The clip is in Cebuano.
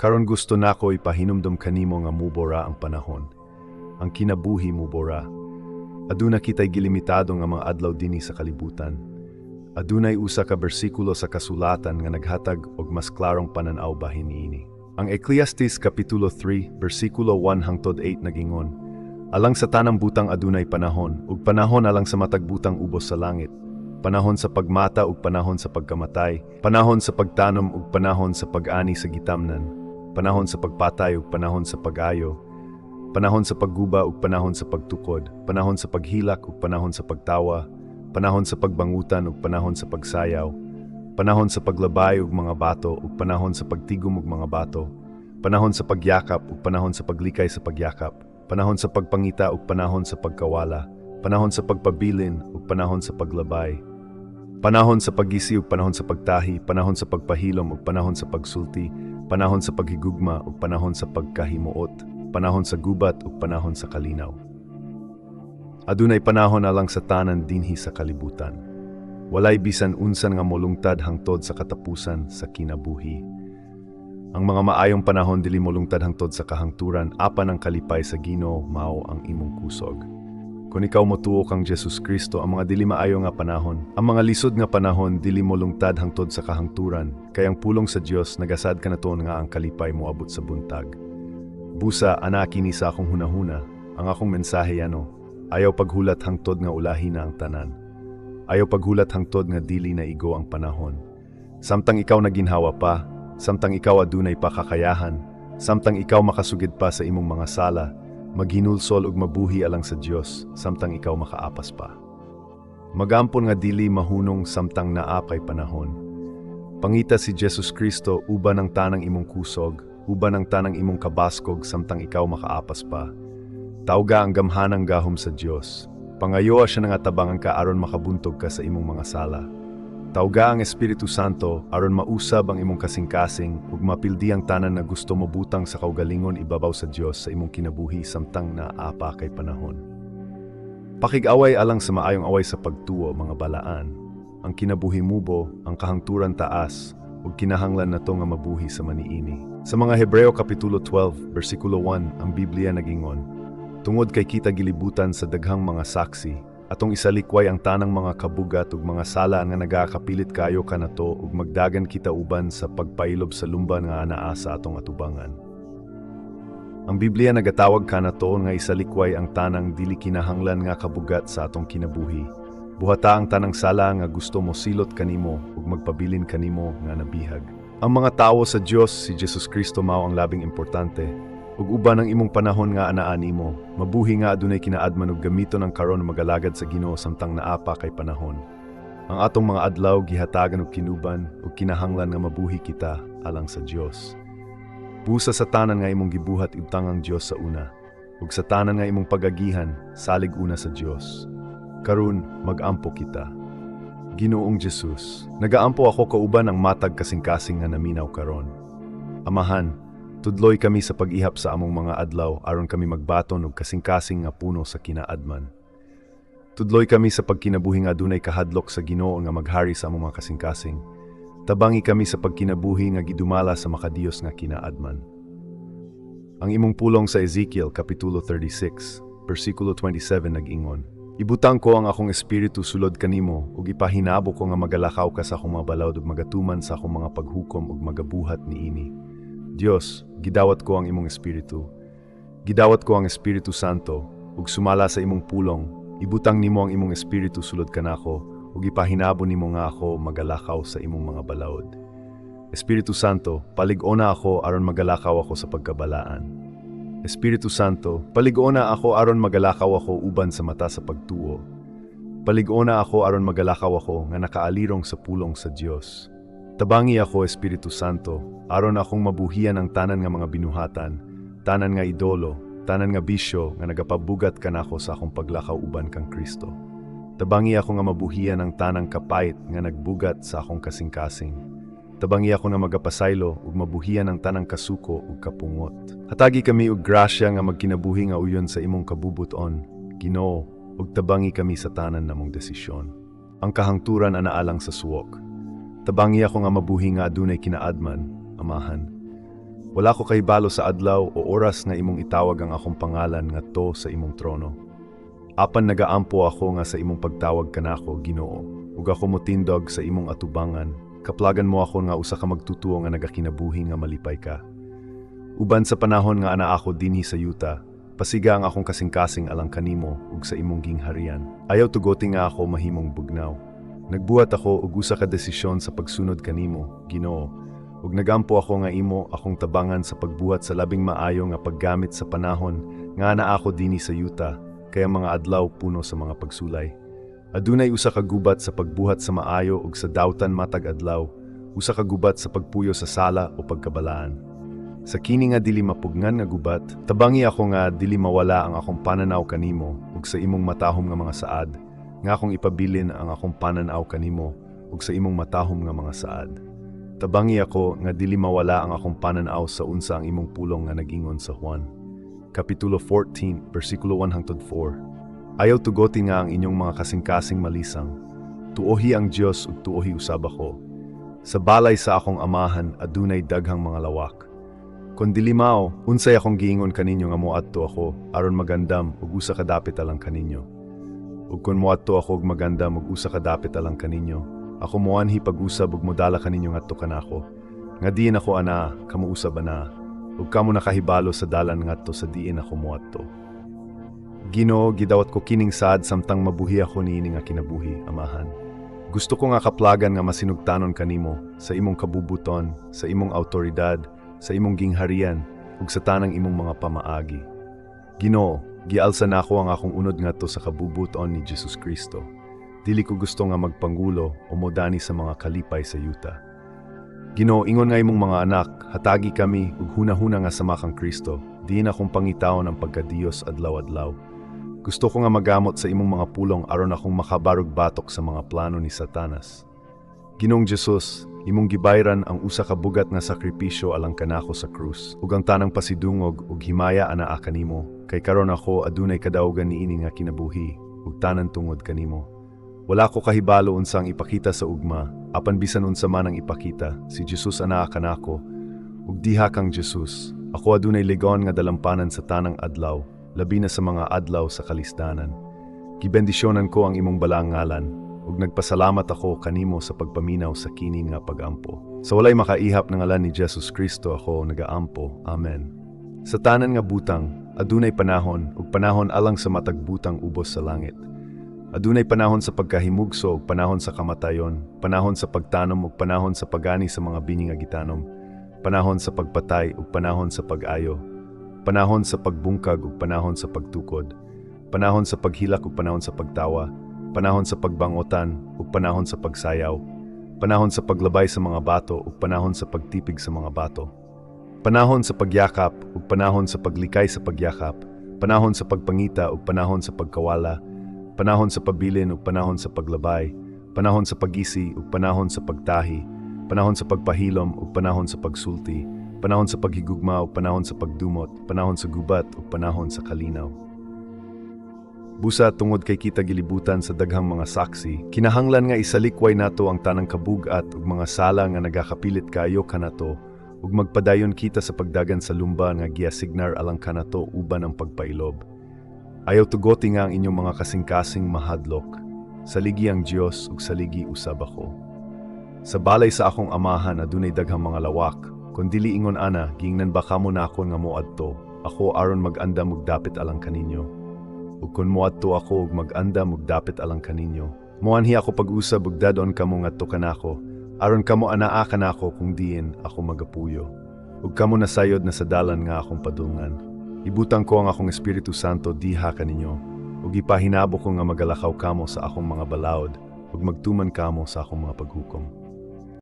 Karon gusto nako ipahinumdom kanimo nga mubo ra ang panahon. Ang kinabuhi, mubo ra. Aduna kitay gilimitado nga mga adlaw dinhi sa kalibutan. Adunay usa ka bersikulo sa kasulatan nga naghatag og mas klarong panan-aw bahin niini. Ang Ecclesiastes kapitulo 3, bersikulo 1 hangtod 8 nagingon, "Alang sa tanang butang adunay panahon, ug panahon alang sa matag butang ubos sa langit. Panahon sa pagmata ug panahon sa pagkamatay, panahon sa pagtanom ug panahon sa pag-ani sa gitamnan, panahon sa pagpatay ug panahon sa pag-ayo, panahon sa pagguba ug panahon sa pagtukod, panahon sa paghilak ug panahon sa pagtawa, panahon sa pagbangutan ug panahon sa pagsayaw, panahon sa paglabay ug mga bato ug panahon sa pagtigom ug mga bato, panahon sa pagyakap ug panahon sa paglikay sa pagyakap, panahon sa pagpangita ug panahon sa pagkawala, panahon sa pagpabilin ug panahon sa paglabay, panahon sa paggisi ug panahon sa pagtahi, panahon sa pagpahilom ug panahon sa pagsulti, panahon sa paghigugma ug panahon sa pagkahimuot, panahon sa gubat ug panahon sa kalinaw." Adunay panahon alang sa tanan dinhi sa kalibutan. Walay bisan unsan nga molungtad hangtod sa katapusan sa kinabuhi. Ang mga maayong panahon dili molungtad hangtod sa kahangturan, apan ang kalipay sa Ginoo mao ang imong kusog. Kung ikaw motuo kang Jesus Kristo, ang mga dili maayo nga panahon, ang mga lisod nga panahon, dili molungtad hangtod sa kahangturan, kay ang pulong sa Dios nagasaad kanato nga ang kalipay moabot sa buntag. Busa, anaa kini sa akong hunahuna, ang akong mensahe ano, ayaw paghulat hangtod nga ulahi na ang tanan. Ayaw paghulat hangtod nga dili na igo ang panahon. Samtang ikaw naginhawa pa, samtang ikaw adunay pa kakayahan, samtang ikaw makasugid pa sa imong mga sala, maghinulsol ug mabuhi alang sa Dios samtang ikaw makaapas pa. Magampon nga dili mahunong samtang naa pay panahon. Pangita si Jesus Kristo uban ang tanang imong kusog, uban ang tanang imong kabaskog samtang ikaw makaapas pa. Tawga ang gamhanang gahom sa Dios. Pangayoa siya nga tabangan ka aron makabuntog ka sa imong mga sala. Tawga ang Espiritu Santo aron mausab ang imong kasing-kasing ug mapildi ang tanan na gusto mobutang sa kaugalingon ibabaw sa Dios sa imong kinabuhi samtang naa pa kay panahon. Pakig-away alang sa maayong away sa pagtuo, mga balaan. Ang kinabuhi mubo, ang kahangturan taas, ug kinahanglan nato nga mabuhi sama niini. Sa mga Hebreo kapitulo 12, bersikulo 1, ang Biblia nagingon, "Tungod kay kita gilibutan sa daghang mga saksi, atong isalikway ang tanang mga kabugat ug mga sala nga nagakapilit kayo kanato ug magdagan kita uban sa pagpailob sa lumba nga anaa sa atong atubangan." Ang Biblia nagatawag kanato nga isalikway ang tanang dili kinahanglan nga kabugat sa atong kinabuhi. Buhata ang tanang sala nga gusto mo silot kanimo ug magpabilin kanimo nga nabihag. Ang mga tawo sa Dios, si Jesus Kristo mao ang labing importante. Ug uban ang imong panahon nga anaa nimo, mabuhi nga adunay kinaadman ug gamiton ang karon magalagad sa Ginoo samtang naa pa kay panahon. Ang atong mga adlaw gihatagan og kinuban ug kinahanglan nga mabuhi kita alang sa Dios. Busa, sa tanan nga imong gibuhat, ibutang ang Dios sa una. Ug sa tanan nga imong pagagihan, salig una sa Dios. Karun, magampo kita. Ginoong Jesus, nagaampo ako kauban ang matag kasing-kasing nga naminaw karon. Amahan, tudloy kami sa pag-ihap sa among mga adlaw aron kami magbaton og kasing-kasing nga puno sa kinaadman. Tudloy kami sa pagkinabuhi nga adunay kahadlok sa Ginoo nga maghari sa among mga kasing-kasing. Tabangi kami sa pagkinabuhi nga gidumala sa makadiyos nga kinaadman. Ang imong pulong sa Ezekiel kapitulo 36, bersikulo 27 nag-ingon, "Ibutang ko ang akong espiritu sulod kanimo ug ipahinabo ko nga magalakaw ka sa akong mga balaod ug magatuman sa akong mga paghukom ug magabuhat niini." Dios, gidawat ko ang imong espiritu. Gidawat ko ang Espiritu Santo ug sumala sa imong pulong, ibutang nimo ang imong espiritu sulod kanako ug ipahinabo nimo nga ako magalakaw sa imong mga balaod. Espiritu Santo, palig-ona ako aron magalakaw ako sa pagkabalaan. Espiritu Santo, palig-ona ako aron magalakaw ako uban sa mata sa pagtuo. Palig-ona ako aron magalakaw ako nga nakaalirong sa pulong sa Dios. Tabangi ako, Espiritu Santo, aron akong mabuhian ang tanan nga mga binuhatan, tanan nga idolo, tanan nga bisyo nga nagapabugat kanako sa akong paglakaw uban kang Kristo. Tabangi ako nga mabuhian ang tanang kapait nga nagbugat sa akong kasing-kasing. Tabangi ako nga magapasaylo ug mabuhian ang tanang kasuko ug kapungot. Hatagi kami og grasya nga magkinabuhi nga uyon sa imong kabubuton, Ginoo, ug tabangi kami sa tanan namong desisyon. Ang kahangturan anaa lang sa suok. Tabangi ako nga mabuhi nga adunay kinaadman, Amahan. Wala ko kahibalo sa adlaw o oras nga imong itawag ang akong pangalan ngadto sa imong trono. Apan nagaampo ako nga sa imong pagtawag kanako, Ginoo, ug ako motindog sa imong atubangan, kaplagan mo ako nga usa ka magtutuo nga nagakinabuhi nga malipay ka. Uban sa panahon nga anaa ako dinhi sa yuta, pasiga ang akong kasing-kasing alang kanimo ug sa imong gingharian. Ayaw tugoti nga ako mahimong bugnaw. Nagbuhat ako og usa ka desisyon sa pagsunod kanimo, Ginoo, ug nagampo ako nga imo akong tabangan sa pagbuhat sa labing maayo nga paggamit sa panahon nga anaa ako dinhi sa yuta, kay ang mga adlaw puno sa mga pagsulay. Adunay usa ka gubat sa pagbuhat sa maayo ug sa dawtan matag adlaw, usa ka gubat sa pagpuyo sa sala o pagkabalaan. Sa kini nga dili mapugnan nga gubat, tabangi ako nga dili mawala ang akong pananaw kanimo ug sa imong matahom nga mga saad, nga akong ipabilin ang akong pananaw kanimo ug sa imong matahom nga mga saad. Tabangi ako nga dili mawala ang akong pananaw sa unsa ang imong pulong nga nagingon sa Juan Kapitulo 14, bersikulo 1 hangtod 4. Ayaw tugoti nga ang inyong mga kasing-kasing malisang. Tuohi ang Dios ug tuohi usab ako. Sa balay sa akong amahan adunay daghang mga lawak. Kon dili mao, unsay akong giingon kaninyo nga moadto ako aron magandam og usa ka dapit alang kaninyo? Ug kon moadto ako og magandam og usa ka dapit alang kaninyo, ako moanhi pag-usab ug modala kaninyo ngadto kanako. Nga diin ako anaa, kamo usab anaa. Ug kamo nakahibalo sa dalan ngadto sa diin ako moadto. Ginoo, gidawat ko kining saad samtang mabuhi ako niini nga kinabuhi, Amahan. Gusto ko nga kaplagan nga masinugtanon kanimo sa imong kabubuton, sa imong awtoridad, sa imong gingharian, ug sa tanang imong mga pamaagi. Ginoo, gialsa nako ang akong unod ngadto sa kabubuton ni Jesus Kristo. Dili ko gusto nga magpangulo o modani sa mga kalipay sa yuta. Ginoo, ingon nga imong mga anak, hatagi kami ug hunahuna nga sama kang Kristo. Diin akong pangitaon ang pagkadiyos adlaw-adlaw. Gusto ko nga magamot sa imong mga pulong aron akong makabarog batok sa mga plano ni Satanas. Ginoong Jesus, imong gibayran ang usa ka bugat nga sakripisyo alang kanako sa krus, ug ang tanang pasidungog ug himaya anaa kanimo, kay karon ako adunay kadaugan niini nga kinabuhi ug tanan tungod kanimo. Wala ko kahibalo unsang ipakita sa ugma, apan bisan unsa man ang ipakita, si Jesus anaa kanako, ug diha kang Jesus, ako adunay ligon nga dalampanan sa tanang adlaw, labi na sa mga adlaw sa kalisdanan. Gibendisyonan ko ang imong balaang ngalan, ug nagpasalamat ako kanimo sa pagpaminaw sa kini nga pagampo. Sa walay makaihap ng ngalan ni Jesus Kristo ako nagaampo. Amen. Sa tanan nga butang, adunay panahon ug panahon alang sa matag butang ubos sa langit. Adunay panahon sa pagkahimugso ug panahon sa kamatayon, panahon sa pagtanom ug panahon sa pagani sa mga binhi nga gitanom, panahon sa pagpatay ug panahon sa pag-ayo, panahon sa pagbungkag ug panahon sa pagtukod, panahon sa paghilak ug panahon sa pagtawa, panahon sa pagbangotan ug panahon sa pagsayaw, panahon sa paglabay sa mga bato ug panahon sa pagtipig sa mga bato. Panahon sa pagyakap ug panahon sa paglikay sa pagyakap, panahon sa pagpangita ug panahon sa pagkawala, panahon sa pabilin ug panahon sa paglabay, panahon sa pagisi ug panahon sa pagtahi, panahon sa pagpahilom ug panahon sa pagsulti, panahon sa paghigugma ug panahon sa pagdumot, panahon sa gubat ug panahon sa kalinaw. Busa tungod kay kita gilibutan sa daghang mga saksi, kinahanglan nga isalikway nato ang tanang kabug-at ug mga sala nga nagakapilit kaayo kanato ug magpadayon kita sa pagdagan sa lumba nga giasignar alang kanato uban ang pagpailob. Ayaw tugoti nga ang inyong mga kasing-kasing mahadlok. Saligi ang Dios ug saligi usab ako. Sa balay sa akong amahan adunay daghang mga lawak. Kon dili ingon ana, giingnan ba kamo nako nga moadto ako aron mag-andam og dapit alang kaninyo? Ug kon moadto ako ug mag-andam og dapit alang kaninyo, moanhi ako pag-usab ug dad-on kamo ngadto kanako, aron kamo anaa kanako kung diin ako magapuyo. Ug kamo nasayod na sa dalan nga akong padulngan. Ibutang ko ang akong Espiritu Santo diha kaninyo, ug ipahinabo ko nga magalakaw kamo sa akong mga balaod, ug magtuman kamo sa akong mga paghukom.